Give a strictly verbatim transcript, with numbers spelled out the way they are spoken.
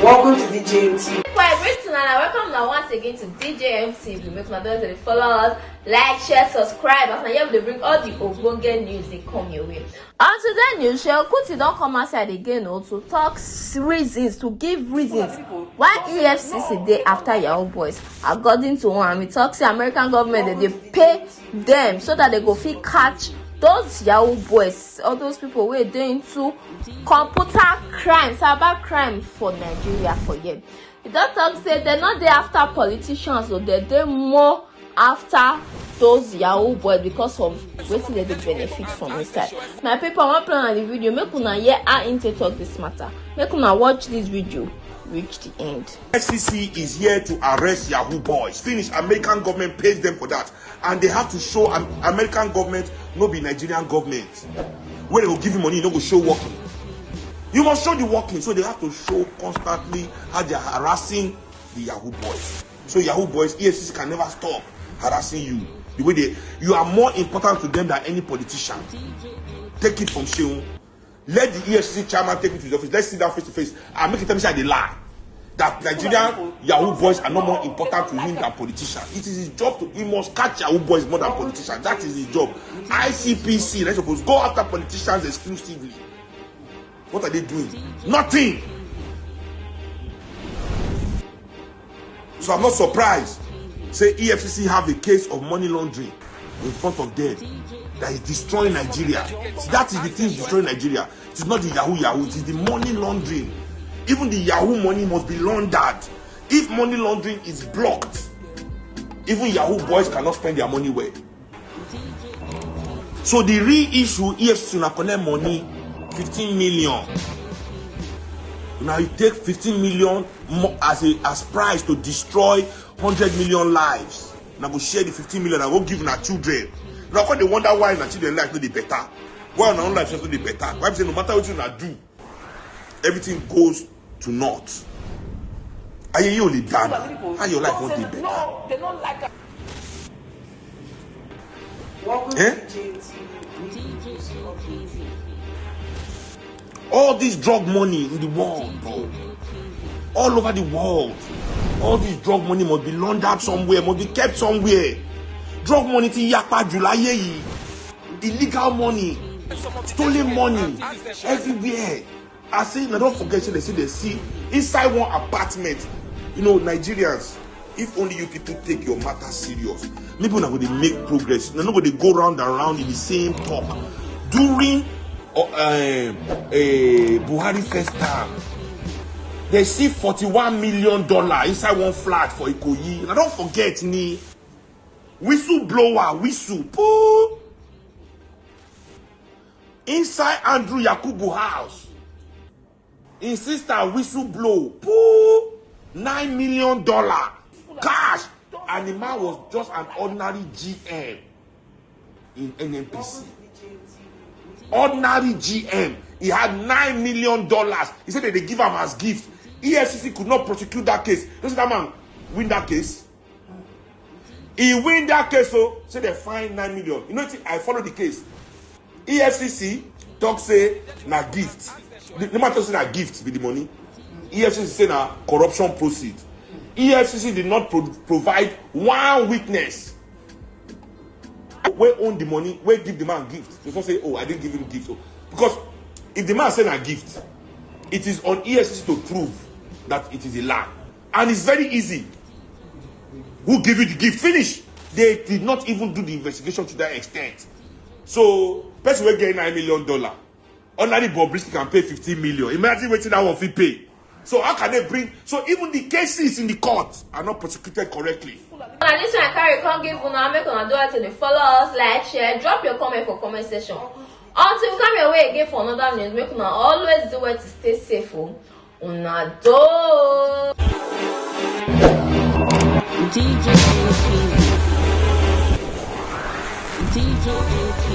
Welcome to D J M T V. Quite great tonight. I welcome now once again to D J M T V. Make una don dey follow us, like, share, subscribe. As na here we dey bring all the ogbonge news dey come your way. On today news, Seun Kuti don come outside again o to talk s- reasons, to give reasons why E F C C dey after Yahoo boys. According to one, he talk say American government dey dey pay them so that they go fit catch those Yahoo boys, all those people wey dey into computer crime, cyber crime for Nigeria for here. He don talk say dem no dey after politicians o, dem dey more after those Yahoo boys because of wetin dem dey benefit from inside. My people, I wan play una the video, make una hear how im take talk this matter. Make una watch this video reach the end. F C C is here to arrest Yahoo boys. Finish, American government pays them for that, and they have to show Am- American government, no be Nigerian government. When they go give you money, you no go show working. You must show the working, so they have to show constantly how they are harassing the Yahoo boys. So Yahoo boys, E F C C can never stop harassing you. The way they, you are more important to them than any politician. Take it from Seun. Let the E F C C chairman take me to his office. Let's sit down face to face and make him tell me say I dey lie. That Nigerian Yahoo boys are not more important to him than politicians. It is his job to, he must catch Yahoo boys more than politicians. That is his job. I C P C, they're supposed to go after politicians exclusively. What are they doing? Nothing. So I'm not surprised. Say E F C C have a case of money laundering in front of them that is destroying Nigeria. That is the thing destroying Nigeria. It is not the Yahoo Yahoo. It is the money laundering. Even the Yahoo money must be laundered. If money laundering is blocked, even Yahoo boys cannot spend their money well. So the real issue, E F C C na collect money, fifteen million. Now you take fifteen million mo- as a as price to destroy hundred million lives. Now go share the fifteen million and go give na children. Now come dey wonder why na children life no dey better. Why na own life no dey better? Why be say no matter wetin una do, everything goes to naught? Ayé yóò lè dáná. How your life wan dey better? Welcome Eh? to D J M T V. All this drug money in the world, bro. All over the world. All this drug money must be laundered somewhere, must be kept somewhere. Drug money ti yapa jù láyé yìí. Illegal money, stolen money, everywhere. I say, now don't forget, say they say they see inside one apartment. You know, Nigerians, if only you people take your matter serious, maybe una go dey make progress. Una no go dey go round and round in the same talk. During uh, um, uh, Buhari first term, they see forty-one million dollar inside one flat for Ikoyi. And I don't forget ni whistleblower whistle poo inside Andrew Yakubu house. His sister whistle blow poo nine million dollar cash, and the man was just an ordinary G M in N N P C. Ordinary G M. He had nine million dollars. He said that they give him as gift. E F C C could not prosecute that case. Don't say that man win that case. He win that case, so say they find nine million. You know, I follow the case. E F C C talk say na gift. The, the matter say na gift be the money. E F C C say na corruption proceed. E F C C did not pro- provide one witness wey own the money, wey give the man gift. They not say, "Oh, I didn't give him gift." Oh. Because if the man say na gift, it is on E F C C to prove that it is a lie. And it's very easy. Who give you the gift? Finish. They did not even do the investigation to that extent. So, person will get nine million dollar. Ordinary Bobrisky can pay fifteen million. Imagine wetin that one fit pay. So how can they bring? So even the cases in the court are not prosecuted correctly. Now this one I carry come give una, make una do it to the follow us, like, share, drop your comment for comment section. Until we come your way again for another news, make una always do well to stay safe. Oh. Una do. D J A P. D J A P.